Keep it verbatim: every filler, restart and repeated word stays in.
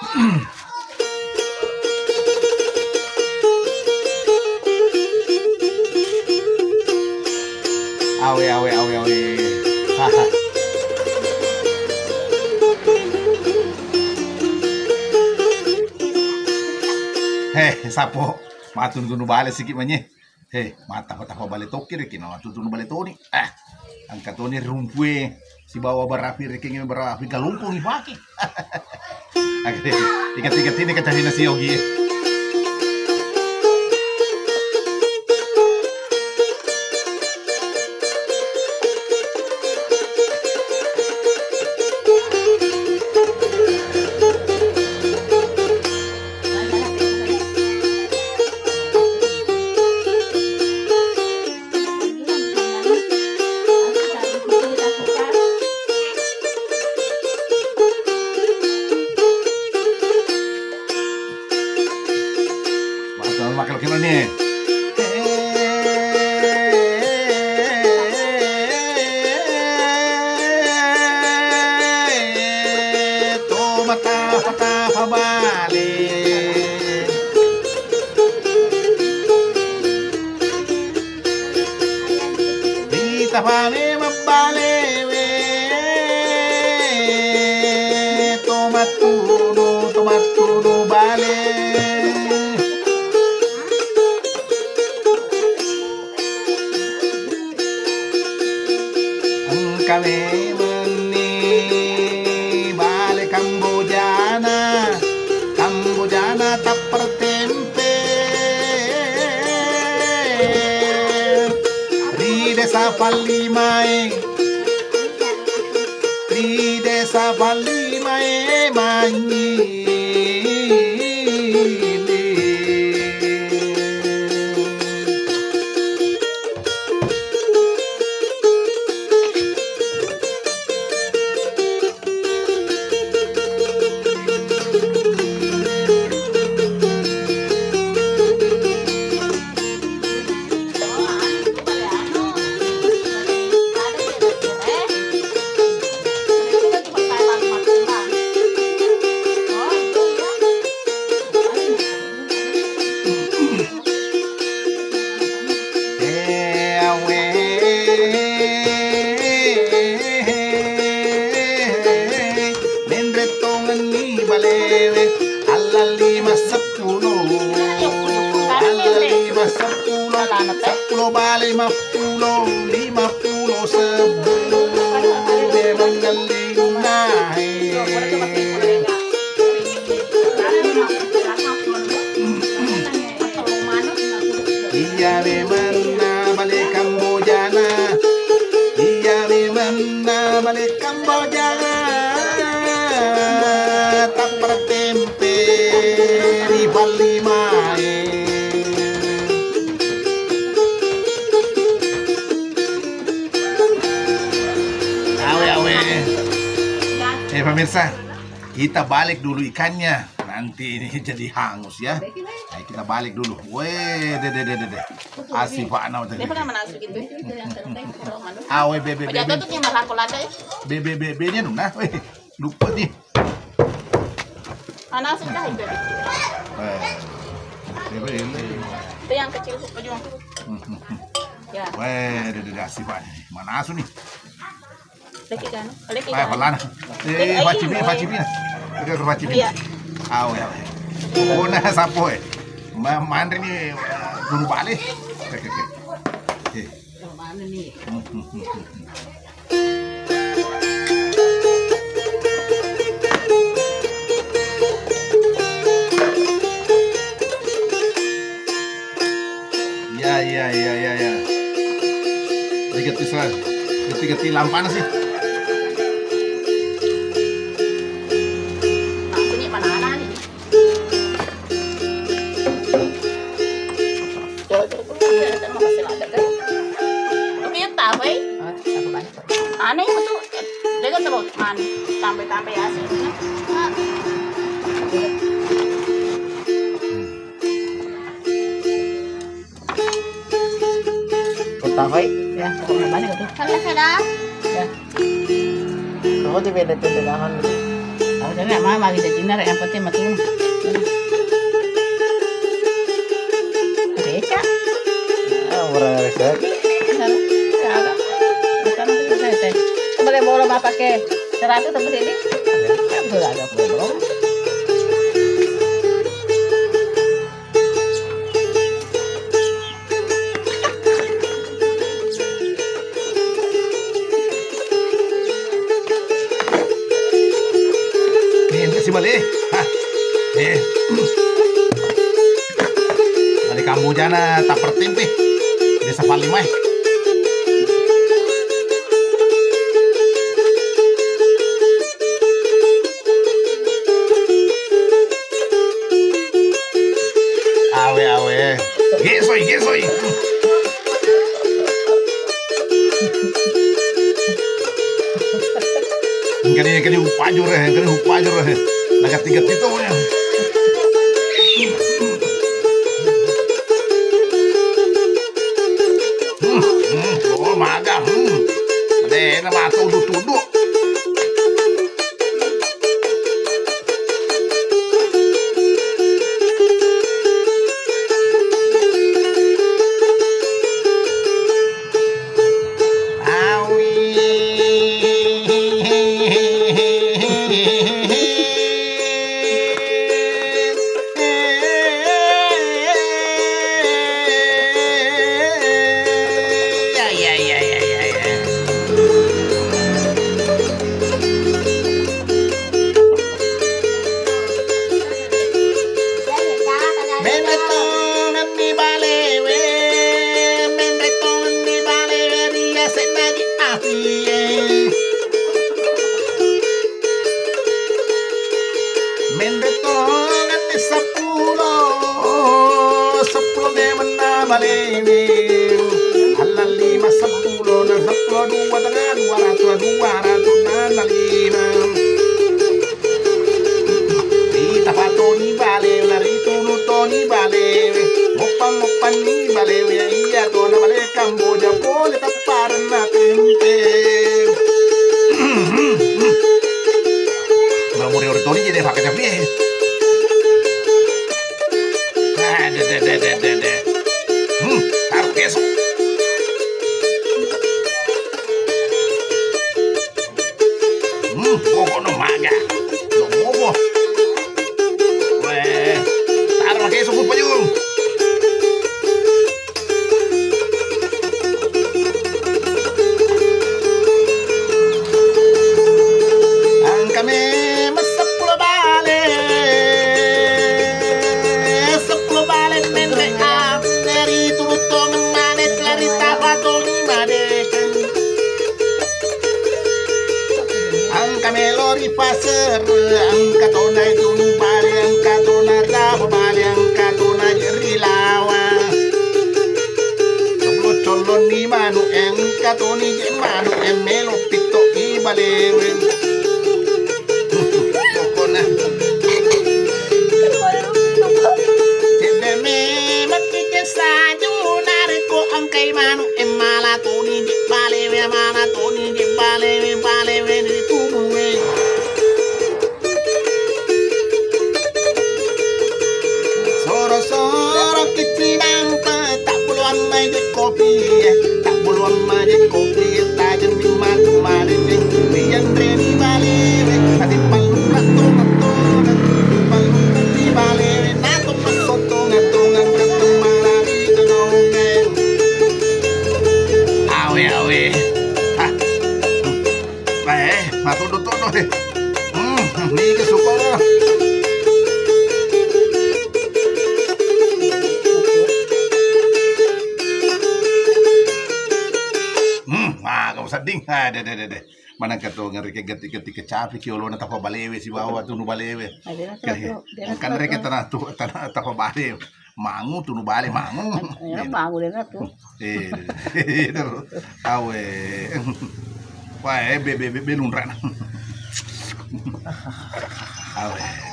Awe, awe, awe, awe. He, sapo. Matunu-tunu bale siki manye. He, mattapa-tapa bale tokki rekeng, no, matunu-tunu bale toni. Ah, engka toni rumpue sibawa barapi rekeng, barapi galungkung ipake. Oke, ikat-ikat ini kacahina siogi. Makkelo-kelo ni. To mata-mata pabale. Ritapame mabbalewe, to mattunu, to mattunu bale. Engka memenni bale Kambojana, Kambojana tappertempe ri desa Pallimae, ri desa Pallimae manyili. Menre tongenni balewe, alla lima seppulo, alla lima seppulo, seppulo bale mappulo, lima pulo sebbu, memang ngellinnae. Iya memenna bale Kambojana, iya memenna bale Kambojana, tappertempe ri Pallimae. Awe, awe. Eh, pemirsa, kita balik dulu ikannya. Nanti ini jadi hangus ya. Ayo kita balik dulu. Weh, deh, deh, deh, deh, deh. Asifana udah. Dia pernah menang segitu. Awe, be, be, be, be. Jatuh tuh dia malah aku lada ya. Be, be, be, be, dia nuna. Weh, lupa nih. Mana sudah itu? Eh. Dia, be, ini. Itu yang kecil ujung. Hmm, hmm, hmm. Ya. Weh, deh, deh, deh, Asifana. Mana asu nih? Lagi kan? Lagi kan? Balana. Eh, pacipi, pacipi. Udah pacipi. Iya. Awe, awe. Oh, nah, sapo, eh. Ma-, manre ni, eh, guru bale. Oke, oke. Eh. Mana nih? Iya, iya, iya, iya, iya. Geti-geti sa-, geti-geti lampana sih. Langsung ya, mana nih? Coba, coba, coba. Iya, kan masih ada, kan? Tapi ya tahu, eh. Ah, aku banyak. Anu itu tuh, dia kan terus man, tambah-tambah ya sih. Kota Hoi. Ya, pokoknya banyak tuh. Kalau sudah. Ya. Coba di beda-beda lahan. Ada kan? Nggak mau lagi jadi nara, yang penting mati. Beca. Ah, murah sekali. Nara, nggak ada. Bukan, bukan, bukan. Coba deh, bolong apa ke? Seratus apa sih ini? Ya, udah ada bolong. Nih, ini si bale. Hah. Eh. Bale Kambojana tapper tempe. Desa Palimai. Awe, awe. Gesoi, gesoi. Engkani, engkani upajur, eh, engkani upajur, eh. Nagatti-gatti to, eh. Hmm, hmm, oh, maga, hmm. Dena matu tudu-tudu. Menre tongenni balewe, menre tongenni balewe ri yasenna ji api e. Menre tongenni seppulo, seppulo demenna balewe. Alla lima seppulo na seppulo dua tengah dua ratus, dua ratus na lima. Ritapa toni balewe, ritunu toni balewe, moppang-moppanni balewe, iya tona bale Kamboja pole tapparenna tempe. Namuri ori toni jadi pakai tempe. Ah, de, de, de. Hmm, taruh keso. Hmm, pokokno maga. Lo bobo. Weh, taro lagi suku payung. Engka memang seppulo bale, seppulo bale menre a, dari turut tongeng mane, lari tapa toni madekeng. Engka melo ri pasere, engka tona tunu bale, engka tona tapa bale, engka tona ri lawang. Collo-collonni manu, engka toni je manu, e melo pitto i balewe. Pokokna. Cedde memang kike saju narekko engkai manu, e mala toni je balewe, mala toni je balewe, balewe ri tubue. Soro-soro kicinampe, tabbuluang maje kopi, tabbuluang maje kopi, tajemmi matu marenning, rianreni balewe, ati pallura tongeng-tongeng, pallurani balewe, nato massotongeng-tongeng, kettemmalari tenongeng. Awe, awe. Hah. Eh, matoddo-toddo, eh. Hmm, niga sukoro. Hmm, maga usedding. Ah, de, de, de, de. Maneng ka tongeng ri kegetti-getti kecapi ki olona tappa balewe sibawa tunu balewe. Ah, de, de, de, de. Engka rekeng tana tu, tana tappa balewe. Mangu tunu bale mangu. Iya, mangu dena tu. Eh, awe. Wah, eh, be, be, be, be lunrana. Awe.